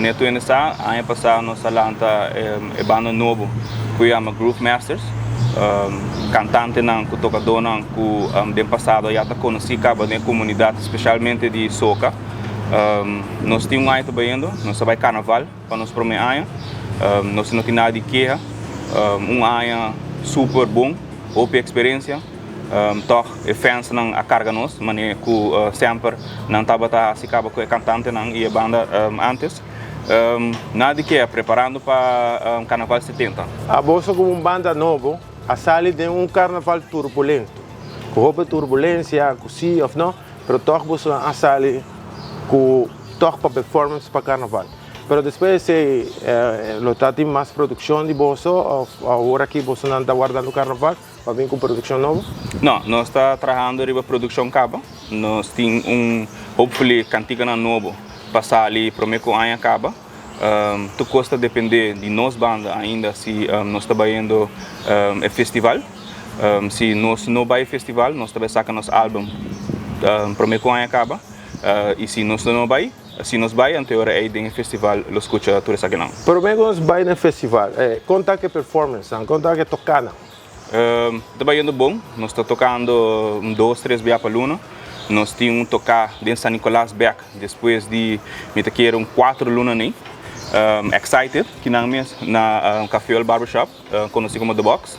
Manera tur hende sa, aña pasá nos a lanta e banda nobo ku yama Groove Masters. Kantantenan ku tokadónan ku den pasado ya ta konosí kaba den e komunidat, spesialmente di soka. Nos tin un aña ta bayendo, nos a bai karnaval pa nos promé aña. Nos no tin nada di keha. Un aña super bon, hopi eksperensia. Tòg e fansnan a karga nos, manera ku semper nan tabata hasi kaba ku e kantantenan i e banda ántes. Nada di ke, preparando pa Karnaval 70. Aboso komo un banda nobo a sali den un karnaval turbulento, ku hopi turbulensia, ku si òf no, pero tòg boso a sali ku tòg pa performance pa karnaval. Pero despues di esei lo ta tin mas produkshon di boso òf awor aki bosonan ta wardando karnaval? Pa bin ku produkshon nobo? No, nos ta trahando riba produkshon kaba. Nos tin un hopefully kantikanan nobo pa sali prome ku aña kaba. Tur kos ta depende di nos banda ainda si nos ta bayendo e festival. Si nos no bai e festival nos ta bai saka nos album prome ku aña kaba. I si nos no bai, si nos bai anto e ora ei den e festival lo skucha tur esakinan. Prome ku nos bai na e festival, kon ta ku e performancenan? Kon ta ku e tokanan? Ta bayendo bon, nos ta tokando un dos, tres bia pa luna. Nos tin un toká den San Nicolas bek despues di mi ta kere un kuater luna nei. Excited kinan mes na Cafeol Barbershop, konosí komo The Box.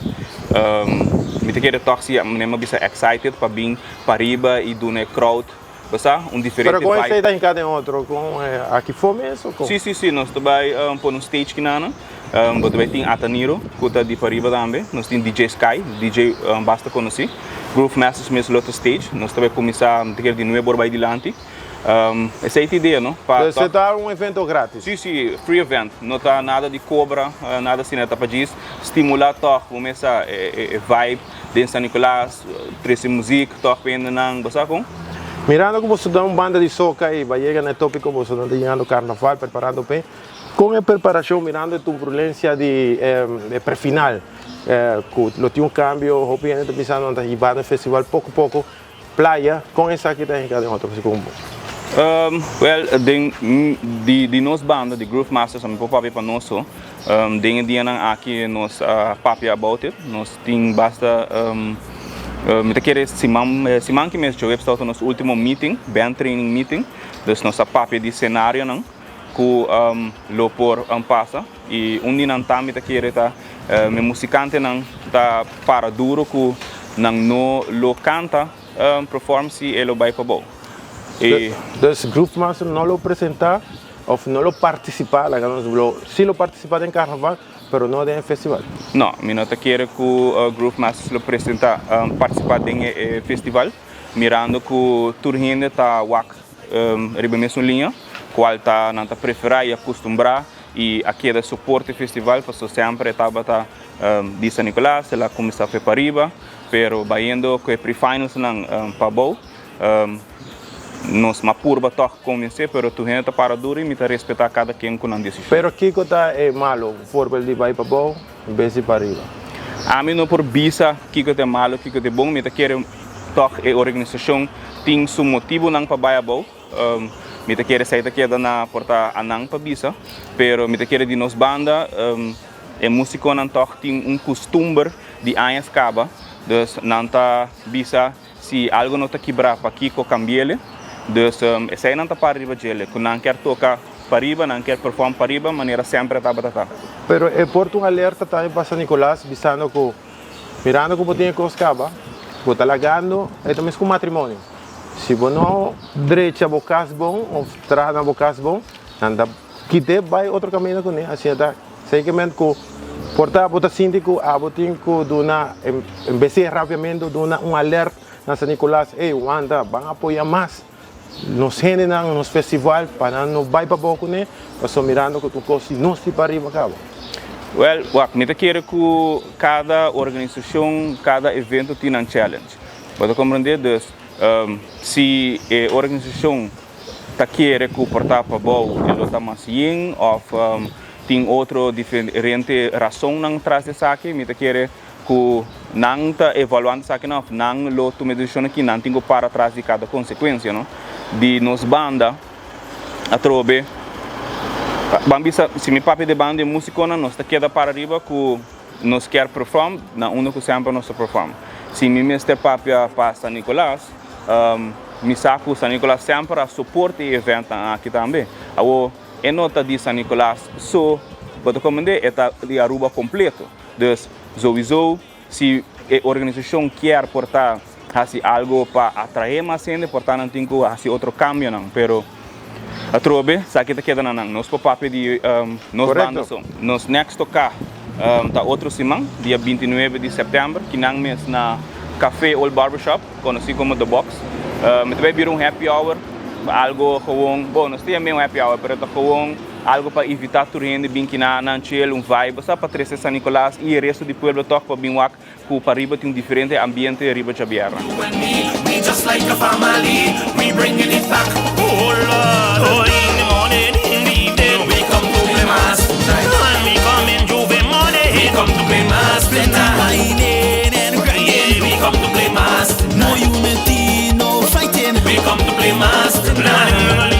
Mi ta kere tòg si mi a bisa excited pa bin pariba i duna e crowd. Bo sa, un diferente Pero con vibe. esey ta hinca den otro? Con aki for mes o con? Sí, sí, sí, nos ta bay pone un stage kinana. Bo ta bay tin Ataniro cu ta di pariba tambe. Nos tin DJ Sky, DJ basta conoci. Groove Masters mes lo ta stage. Nos ta bay cuminsa, mi ta kere di nuebe ora bay dilanti. Esey ta idea, no? Pa Entonces toch. ta un evento gratis? Sí, sí, free event. No ta nada di cobra, nada asina. Ta pa djis stimula toch, bo mes sa, e vibe. Den San Nicolas, trese muziek tòg pa hendenan, bo sa kon? Mirando ku boso ta un banda di soka i ba yega na e topiko boso nan ta yegando karnaval, preparando p'e. Kon e preparashon mirando e turbulensia di e prefinal ku lo tin un kambio, hopi hende ta bisa nan ta hiba na e festival poko poko. Playa, kon esaki ta hinka den otro segun bo? Wel, den di nos banda, di Groove Masters, ami por papia pa nos so. Den e dianan aki nos a papia about it. Nos tin basta, mi ta kere siman, siman ki mes djoe ta nos ultimo meeting, band training meeting. Dus nos a papia di scenarionan ku lo por pasa. I un di nan tambe ta kere ta mi musikantenan ta para duro ku nan no lo kanta perform si e lo bai pabou. E. Dus Groove Master no lo presenta of no lo participa, laga nos lo si lo participa den carnaval pero no den e festival. No, mi no ta kere ku Groove Masters lo presenta participa den e festival mirando ku tur hende ta wak riba e mesun liña kual ta nan ta prefera i akustumbrá I a keda soporte festival paso semper e tabata di San Nicolas, el a cuminsa fe pariba, pero bayendo cu e pre-finals nan pabou, nos ma purba toch convence, pero tur hende ta para duro y mi ta respeta cada ken cu nan decision. Pero kico ta e malo voorbeeld di bay pabou en bes di pariba? Ami no por bisa kico ta e malo, kico ta e bon, mi ta kere toch e organisacion tin su motibonan pa bay abou. Mi ta kere esei ta keda na por ta anan pa bisa, pero mi ta kere di nos banda e musiconan tog tin un custumber di añas caba, dus nan ta bisa si algo no ta kibra pakico cambiele, dus esei nan ta para riba djele, cu nan kier toca pariba, nan kier perform pariba manera semper a tabata ta. Pero e por ta un alerta tambe pa San Nicolas bisando cu Mirando ku bo tin e kos kaba, bo ta lagando, e ta mes ku matrimonio. Si bo no drecha bo kas bon òf traha na bo kas bon, nan ta kit'é bai otro kaminda kuné. Asina ta sekermente ku por ta bo ta sinti ku abo tin ku duna, en bes di e rabiamentu, duna un alert na San Nicolas, ey, wanta, ban apoya mas nos hendenan, nos festival, pa nan no bai pabou kuné, pasobra mirando ku tur kos di nos di pariba kaba. Wèl, wak, mi ta kere ku kada organisashon, kada evento tin nan challenge. Bo ta komprendé? Dus, si e organisashon ta kere ku por ta pabou e lo ta mas yen òf tin otro diferente rasonnan tras di esaki, mi ta kere Ku nan ta evaluando esakinan òf nan lo tuma e desishon aki, nan tin ku para tras di kada konsekuensia, no. Di nos banda atrobe Ban bisa, si mi papia di banda di musiconan, nos ta keda para riba cu nos kier perform na unda cu semper nos ta perform. Si mi mester papia pa San Nicolas, mi sa cu San Nicolas semper a support e eventnan aki tambe. Awo e no ta di San Nicolas so, bo ta comprende, e ta di Aruba completo. Dus sowieso si e organisacion kier por ta haci algo pa atrae mas hende, por ta nan tin cu haci otro cambionan, pero atrobe esaki ta keda na nan. Nos por papia di nos banda so. Nos next toca ta otro siman, dia 29 di september, kinan mes na Café Old Barbershop, conoci como The Box. Mi ta bay bira un happy hour, algo gewoon, bo, nos ta yama un happy hour, pero ta gewoon algo pa invita tur hende bin kina nan chill, un vibe, sa pa trece San Nicolas y e resto di pueblo toch pa bin wak cu pariba tin un diferente ambiente riba djabièrnè. You and me, we just like a family, we bringing it back, oh Lord. Oh, in the morning, in the evening, we come to play mass tonight. And we come in J'ouvert morning, we come to play mass tonight. Whining and crying. Yeah, we come to play mass No tonight. unity, no fighting. We come to play mass tonight.